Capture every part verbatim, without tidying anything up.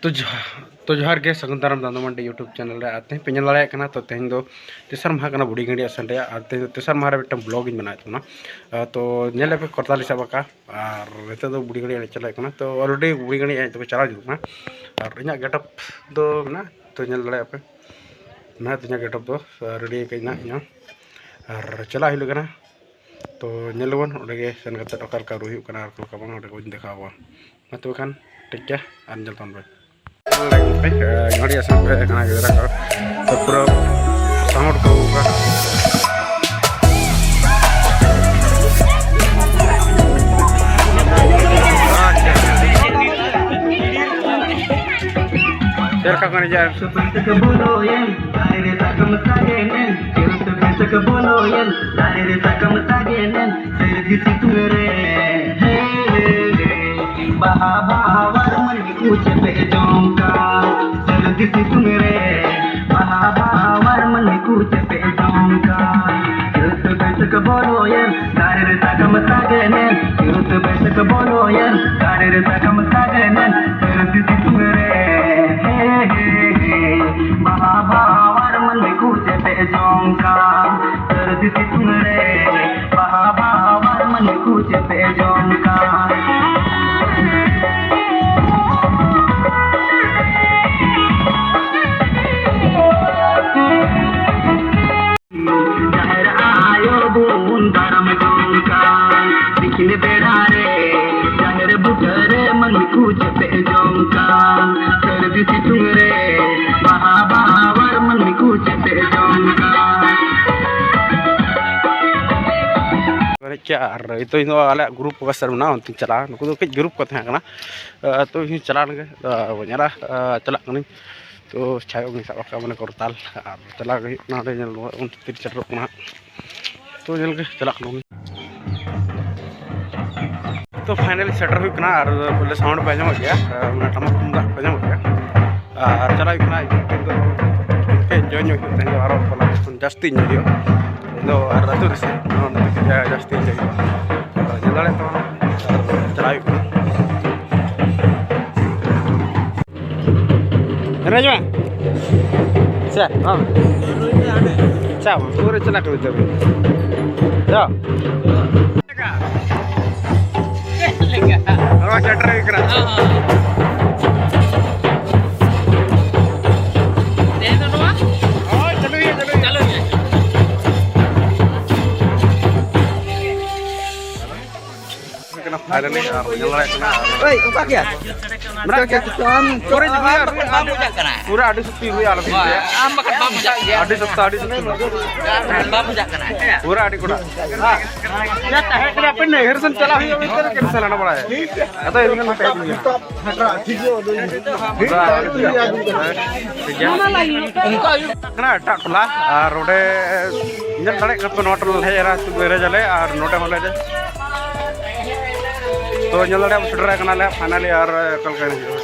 ᱛᱚ ᱡᱚᱦᱟᱨ, ᱛᱚ ᱡᱚᱦᱟᱨ ᱜᱮ, ᱥᱟᱹᱜᱩᱱ ᱫᱟᱨᱟᱢ ᱫᱟᱱᱫᱚ ᱢᱟᱱᱰᱤ YouTube ᱪᱮᱱᱮᱞ ᱨᱮ᱾ ᱟᱨ ᱛᱮᱦᱮᱧ ᱯᱮ ᱧᱮᱞ ᱫᱟᱲᱮᱭᱟᱜ ᱠᱟᱱᱟ, ᱛᱚ ᱛᱮᱦᱮᱧ ᱫᱚ ᱛᱮᱥᱟᱨ ᱢᱟᱦᱟ ᱠᱟᱱᱟ ᱵᱩᱰᱷᱤ ᱜᱟᱹᱰᱤ ᱟᱥᱮᱱ ᱨᱮᱭᱟᱜ, ᱟᱨ ᱛᱮᱦᱮᱧ ᱫᱚ ᱛᱮᱥᱟᱨ ᱢᱟᱦᱟ ᱨᱮ ᱢᱤᱫᱴᱟᱝ ᱵᱞᱚᱜ ᱤᱧ ᱵᱮᱱᱟᱣᱮᱫ ᱛᱟᱵᱚᱱᱟ᱾ ᱟᱨ ᱛᱚ ᱧᱮᱞ ᱞᱮᱯᱮ, ᱠᱚᱨᱛᱟᱞ ᱤᱧ ᱥᱟᱵ ᱟᱠᱟᱫᱼᱟ, ᱟᱨ ᱱᱤᱛᱚᱜ ᱫᱚ ᱵᱩᱰᱷᱤ ᱜᱟᱹᱰᱤ ᱮᱱᱮᱡ ᱪᱟᱞᱟᱜ ᱠᱟᱱᱟ᱾ ᱛᱚ already ᱵᱩᱰᱷᱤ ᱜᱟᱹᱰᱤ ᱮᱱᱮᱡ ᱫᱚᱠᱚ ᱪᱟᱞᱟᱣ ᱦᱤᱡᱩᱜ ᱠᱟᱱᱟ, ᱟᱨ ᱤᱧᱟᱹᱜ ᱜᱮᱴᱟᱯ ᱫᱚ ᱢᱮᱱᱟᱜᱼᱟ, ᱛᱚ ᱧᱮᱞ ᱫᱟᱲᱮᱭᱟᱜ ᱯᱮ, ᱢᱮᱱᱟᱜ ᱛᱤᱧᱟᱹ ᱜᱮᱴᱟᱯ ᱫᱚ ᱨᱮᱰᱤ ᱟᱠᱟᱫ ᱤᱧ ᱤᱧ ᱦᱚᱸ, ᱟᱨ ᱪᱟᱞᱟᱜ ᱦᱩᱭᱩᱜ ᱠᱟᱱᱟ᱾ ᱛᱚ ᱧᱮᱞ ᱟᱵᱚᱱ ᱚᱸᱰᱮ ᱜᱮ ᱥᱮᱱ ᱠᱟᱛᱮᱫ ᱚᱠᱟ ᱞᱮᱠᱟ ᱨᱩᱭ ᱦᱩᱭᱩᱜ ᱠᱟᱱᱟ ᱟᱨ ᱚᱠᱟ ᱞᱮᱠᱟ ᱵᱟᱝ, ᱚᱸᱰᱮ ᱠᱚᱧ ᱫᱮᱠᱷᱟᱣ ᱟᱵᱚᱱᱟ᱾ ᱢᱟ ᱛᱚᱵᱮ ᱠᱷᱟᱱ ᱴᱷᱤᱠ ᱜᱮᱭᱟ, ᱟᱨ ᱧᱮᱞ ᱛᱟᱵᱚᱱ ᱯᱮ᱾ ᱜᱟᱹᱰᱤ ᱟᱥᱮᱱ ᱯᱮ ᱠᱟᱱᱟ ᱜᱤᱫᱽᱨᱟᱹ ᱠᱚ, ᱛᱚ ᱯᱩᱨᱟᱹ ᱥᱟᱣᱩᱱᱰ ᱠᱚ ᱚᱱᱠᱟ᱾ ᱪᱮᱫ ᱞᱮᱠᱟ ᱠᱚ ᱮᱱᱮᱡᱟ? ᱵᱟᱦᱟ ᱵᱟᱦᱟ ᱢᱟᱹᱱᱢᱤ ᱠᱚ ᱪᱮᱯᱮᱡ ᱡᱚᱝ ᱠᱟᱱ, ᱥᱟᱹᱨᱫᱤ ᱥᱤᱛᱩᱝ ᱨᱮ ᱵᱟᱦᱟ ᱵᱟᱦᱟ ᱢᱟᱹᱱᱢᱤ ᱠᱚ ᱪᱮᱯᱮᱡ ᱡᱚᱝ ᱠᱟᱱ᱾ ᱪᱟᱹᱛ ᱵᱟᱹᱭᱥᱟᱹᱠᱷ ᱵᱚᱞᱚᱭᱮᱱ, ᱫᱟᱨᱮ ᱨᱮ ᱥᱟᱠᱟᱢ ᱥᱟᱜᱮᱱᱮᱱ, ᱪᱟᱹᱛ ᱵᱟᱹᱭᱥᱟᱹᱠᱷ ᱵᱚᱞᱚᱭᱮᱱ, ᱫᱟᱨᱮ ᱨᱮ ᱥᱟᱠᱟᱢ ᱥᱟᱜᱮᱱᱮᱱ, ᱥᱟᱹᱨᱫᱤ ᱥᱤᱛᱩᱝ ᱨᱮ ᱦᱮ ᱦᱮ ᱦᱮ ᱵᱟᱦᱟ ᱵᱟᱦᱟ ᱢᱟᱹᱱᱢᱤ ᱠᱚ ᱪᱮᱯᱮᱡ ᱡᱚᱝ ᱠᱟᱱ, ᱥᱟᱹᱨᱫᱤ ᱥᱤᱛᱩᱝ ᱨᱮ ᱵᱟᱦᱟ ᱵᱟᱦᱟ ᱢᱟᱹᱱᱢᱤ ᱠᱚ ᱪᱮᱯᱮᱡ ᱡᱚᱝ ᱠᱟᱱ᱾ ᱡᱟᱦᱮᱨ ᱟᱭᱳ ᱵᱚᱱ ᱫᱟᱨᱟᱢ ᱡᱚᱝ ᱠᱟᱱ, ᱛᱤᱠᱤᱱ ᱵᱮᱲᱟ ᱨᱮ ᱡᱟᱦᱮᱨ ᱵᱩᱴᱟᱹ ᱨᱮ ᱢᱟᱹᱱᱢᱤ ᱠᱚ ᱪᱮᱯᱮᱡ ᱡᱚᱝ ᱠᱟᱱ, ᱥᱟᱹᱨᱫᱤ ᱥᱤᱛᱩᱝ ᱨᱮ ᱵᱟᱦᱟ ᱵᱟᱦᱟ ᱢᱟᱹᱱᱢᱤ ᱠᱚ ᱪᱮᱯᱮᱡ ᱡᱚᱝ ᱠᱟᱱ᱾ ᱮᱱᱮᱡ ᱠᱮᱜᱼᱟ ᱟᱨ ᱱᱤᱛᱚᱜ ᱤᱧ ᱫᱚ ᱟᱞᱮᱭᱟᱜ ᱜᱨᱩᱯ ᱚᱠᱟ ᱥᱮᱫ ᱨᱮ ᱢᱮᱱᱟᱜᱼᱟ, ᱚᱱᱛᱮᱧ ᱪᱟᱞᱟᱜᱼᱟ᱾ ᱱᱩᱠᱩ ᱫᱚ ᱠᱟᱹᱡ ᱜᱨᱩᱯ ᱠᱚ ᱛᱟᱦᱮᱸ ᱠᱟᱱᱟ, ᱛᱚ ᱤᱧ ᱪᱟᱞᱟᱣ ᱞᱮᱱ ᱜᱮ, ᱧᱮᱞᱟ, ᱪᱟᱞᱟᱜ ᱠᱟᱹᱱᱟᱹᱧ᱾ ᱛᱚ ᱪᱷᱟᱭᱚᱜ ᱜᱤᱧ ᱥᱟᱵ ᱟᱠᱟᱫ, ᱢᱟᱱᱮ ᱠᱚᱨᱛᱟᱞ, ᱟᱨ ᱪᱟᱞᱟᱜ ᱜᱮ ᱦᱩᱭᱩᱜ ᱠᱟᱱᱟ ᱚᱸᱰᱮ ᱧᱮᱞ, ᱩᱱ ᱛᱤᱨ ᱥᱮᱴᱮᱨᱚᱜ ᱠᱟᱱᱟ ᱦᱟᱸᱜ᱾ ᱛᱚ ᱧᱮᱞ ᱜᱮ ᱪᱟᱞᱟᱜ ᱠᱟᱱᱟ᱾ ᱛᱚ finally ᱥᱮᱴᱮᱨ ᱦᱩᱭᱩᱜ ᱠᱟᱱᱟ, ᱟᱨ ᱵᱚᱞᱮ ᱥᱟᱣᱩᱱᱰ ᱯᱮ ᱟᱸᱡᱚᱢᱮᱫ ᱜᱮᱭᱟ, ᱢᱟᱱᱮ ᱴᱟᱢᱟᱠ ᱛᱩᱢᱫᱟᱜ ᱯᱮ ᱟᱸᱡᱚᱢᱮᱫ ᱜᱮᱭᱟ, ᱟᱨ ᱪᱟᱞᱟᱜ ᱦᱩᱭᱩᱜ ᱠᱟᱱᱟ᱾ ᱛᱮᱦᱮᱧ ᱫᱚ ᱮᱱᱡᱚᱭ ᱧᱚᱜ ᱦᱩᱭᱩᱜ, ᱛᱮᱦᱮᱧ ᱫᱚ ᱟᱨᱚ ᱵᱚᱞᱮ ᱡᱟᱹᱥᱛᱤ ᱮᱱᱡᱚᱭ ᱦᱩᱭᱩᱜᱼᱟ᱾ ᱛᱮᱦᱮᱧ ᱫᱚ ᱟᱨ ᱟᱹᱛᱩ ᱨᱮᱥᱮ ᱡᱟᱹᱥᱛᱤ ᱮᱱᱡᱚᱭ ᱦᱩᱭᱩᱜᱼᱟ, ᱟᱨ ᱧᱮᱞ ᱫᱟᱲᱮᱭᱟᱜ ᱛᱟᱵᱚᱱᱟ, ᱟᱨ ᱪᱟᱞᱟᱜ ᱦᱩᱭᱩᱜ ᱠᱟᱱᱟ᱾ ᱦᱤᱡᱩᱜ ᱢᱮ᱾ ᱥᱮ, ᱵᱟᱝ᱾ ᱪᱟ, ᱯᱩᱨᱟᱹ ᱪᱟᱞᱟᱜ ᱠᱟᱱᱟ ᱛᱚᱵᱮ᱾ ᱪᱟ᱾ ᱱᱚᱣᱟ ᱥᱮᱴᱮᱨ ᱦᱩᱭ ᱠᱟᱱᱟ᱾ ᱦᱳᱭ, ᱪᱟᱹᱞᱩᱭᱟ, ᱪᱟᱹᱞᱩᱭᱟ᱾ ᱦᱩᱭ ᱠᱟᱱᱟ finally, ᱟᱨ ᱧᱮᱞ ᱫᱟᱲᱮᱭᱟᱜ ᱠᱟᱱᱟ, ᱟᱨ ᱮᱭ, ᱚᱠᱟ ᱜᱮᱭᱟ? ᱢᱮᱱᱟᱜ ᱜᱮᱭᱟ᱾ ᱯᱩᱨᱟᱹ ᱡᱩᱫᱤ ᱟᱨ ᱵᱟᱝ ᱵᱩᱡᱷᱟᱹᱜ ᱠᱟᱱᱟ᱾ ᱯᱩᱨᱟᱹ ᱟᱹᱰᱤ ᱥᱚᱠᱛᱤ ᱦᱩᱭᱩᱜᱼᱟ, ᱟᱞᱚ ᱵᱤᱱ ᱞᱟᱹᱭᱟ᱾ ᱟᱢ ᱵᱟᱠᱷᱟᱱ ᱵᱟᱢ ᱵᱩᱡᱷᱟᱹᱜ ᱜᱮᱭᱟ᱾ ᱟᱹᱰᱤ ᱥᱚᱠᱛᱤ, ᱟᱹᱰᱤ ᱥᱚᱠᱛᱤ᱾ ᱟᱨ ᱵᱟᱢ ᱵᱩᱡᱷᱟᱹᱜ ᱠᱟᱱᱟ᱾ ᱯᱩᱨᱟᱹ ᱟᱹᱰᱤ ᱠᱚᱲᱟ᱾ ᱦᱮᱸ᱾ ᱭᱟ, ᱛᱟᱦᱮᱸ ᱠᱟᱱᱟ ᱯᱮ, ᱱᱟᱹᱭᱦᱟᱹᱨ ᱥᱮᱱ ᱪᱟᱞᱟᱣ ᱦᱩᱭᱩᱜᱼᱟ ᱢᱮᱱᱛᱮ ᱠᱮᱱᱥᱮᱞ ᱟᱱᱟ ᱵᱟᱲᱟᱭᱟ᱾ ᱟᱫᱚ ᱤᱧ ᱦᱚᱸ ᱢᱮᱛᱟᱭ ᱫᱤᱧᱟ᱾ ᱴᱷᱤᱠ ᱜᱮᱭᱟ᱾ ᱚᱱᱠᱟ ᱦᱩᱭᱩᱜ ᱠᱟᱱᱟ ᱮᱴᱟᱜ ᱴᱚᱞᱟ, ᱟᱨ ᱚᱸᱰᱮ ᱧᱮᱞ ᱫᱟᱲᱮᱭᱟᱜ ᱠᱟᱱᱟ ᱯᱮ, ᱱᱚᱣᱟ ᱴᱚᱞᱟ ᱞᱮ ᱦᱮᱡ ᱮᱱᱟ, ᱛᱚ ᱜᱮᱨᱮᱡᱽ ᱟᱞᱮ, ᱟᱨ ᱱᱚᱰᱮ ᱦᱚᱸᱞᱮ ᱛᱚ ᱧᱮᱞ ᱫᱟᱲᱮᱭᱟᱜ ᱥᱮᱴᱮᱨ ᱟᱠᱟᱱᱟᱞᱮ finally, ᱟᱨ ᱚᱠᱟ ᱞᱮᱠᱟ ᱦᱩᱭᱩᱜᱼᱟ᱾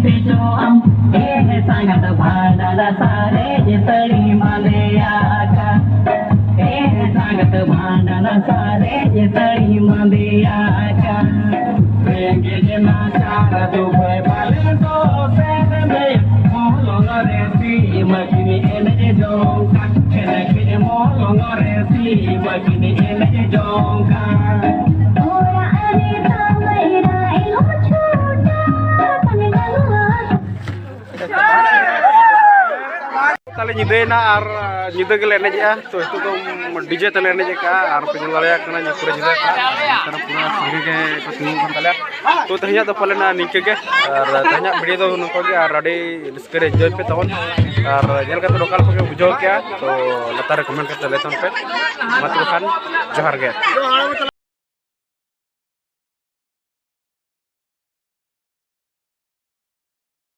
ᱮ ᱥᱟᱸᱜᱟᱛ ᱵᱷᱟᱸᱰᱟᱱ ᱥᱟᱨᱮᱡ ᱥᱟᱹᱲᱤ ᱢᱟᱞᱮ ᱟᱠᱟ᱾ ᱮ ᱥᱟᱸᱜᱟᱛ ᱵᱷᱟᱸᱰᱟᱱ ᱥᱟᱨᱮᱡ ᱥᱟᱹᱲᱤ ᱢᱟᱞᱮ ᱟᱠᱟ᱾ ᱨᱮᱸᱜᱮᱡ ᱱᱟᱪᱟᱨ ᱫᱩᱵᱟᱹᱭ ᱵᱟᱞᱮ ᱫᱚ ᱥᱮᱱ ᱢᱮ, ᱢᱚᱞᱚᱝ ᱨᱮ ᱥᱤᱢ ᱠᱤᱱ ᱮᱱᱮᱡ ᱡᱚᱝ ᱠᱟᱱ᱾ ᱮᱱᱮᱡ ᱢᱚᱞᱚᱝ ᱨᱮ ᱥᱤᱢ ᱠᱤᱱ ᱮᱱᱮᱡ ᱡᱚᱝ ᱠᱟᱱ᱾ ᱚᱲᱟᱜ ᱨᱮ ᱠᱟᱹᱢᱤ ᱨᱟᱭ ᱦᱚᱸ ᱪᱷᱩᱴᱟᱹᱣ ᱠᱟᱱ ᱜᱟᱱᱚᱜᱼᱟ᱾ ᱛᱟᱦᱞᱮ ᱧᱤᱫᱟᱹᱭᱮᱱᱟ ᱟᱨ ᱧᱤᱫᱟᱹ ᱜᱮᱞᱮ ᱮᱱᱮᱡᱮᱜᱼᱟ᱾ ᱛᱚ ᱱᱤᱛᱚᱜ ᱫᱚ ᱰᱤᱡᱮ ᱛᱮᱞᱮ ᱮᱱᱮᱡ ᱟᱠᱟᱫᱼᱟ ᱟᱨ ᱯᱮ ᱧᱮᱞ ᱫᱟᱲᱮᱭᱟᱜ ᱠᱟᱱᱟ ᱧᱩᱛ ᱨᱮ ᱧᱤᱫᱟᱹ ᱟᱠᱟᱫᱼᱟ᱾ ᱱᱮᱛᱟᱨ ᱯᱩᱨᱟᱹ ᱥᱟᱸᱜᱮ ᱜᱮ ᱠᱚ ᱛᱤᱸᱜᱩ ᱠᱟᱱ ᱛᱟᱞᱮᱭᱟ᱾ ᱛᱚ ᱛᱮᱦᱮᱧᱟᱜ ᱫᱚ ᱯᱟᱞᱮᱱ ᱱᱤᱝᱠᱟᱹ ᱜᱮ, ᱟᱨ ᱛᱮᱦᱮᱧᱟᱜ ᱵᱷᱤᱰᱤᱭᱳ ᱫᱚ ᱱᱚᱝᱠᱟ ᱜᱮ, ᱟᱨ ᱟᱹᱰᱤ ᱨᱟᱹᱥᱠᱟᱹ ᱨᱮ ᱮᱱᱡᱚᱭ ᱯᱮ ᱛᱟᱵᱚᱱ, ᱟᱨ ᱧᱮᱞ ᱠᱟᱛᱮ ᱚᱠᱟ ᱞᱮᱠᱟ ᱯᱮ ᱵᱩᱡᱷᱟᱹᱣ ᱠᱮᱜᱼᱟ ᱛᱚ ᱞᱟᱛᱟᱨ ᱨᱮ ᱠᱚᱢᱮᱱᱴ ᱠᱟᱛᱮ ᱞᱟᱹᱭ ᱛᱟᱵᱚᱱ ᱯᱮ᱾ ᱢᱟ ᱛᱚᱵᱮ ᱠᱷᱟᱱ ᱡᱚᱦᱟᱨ ᱜᱮ᱾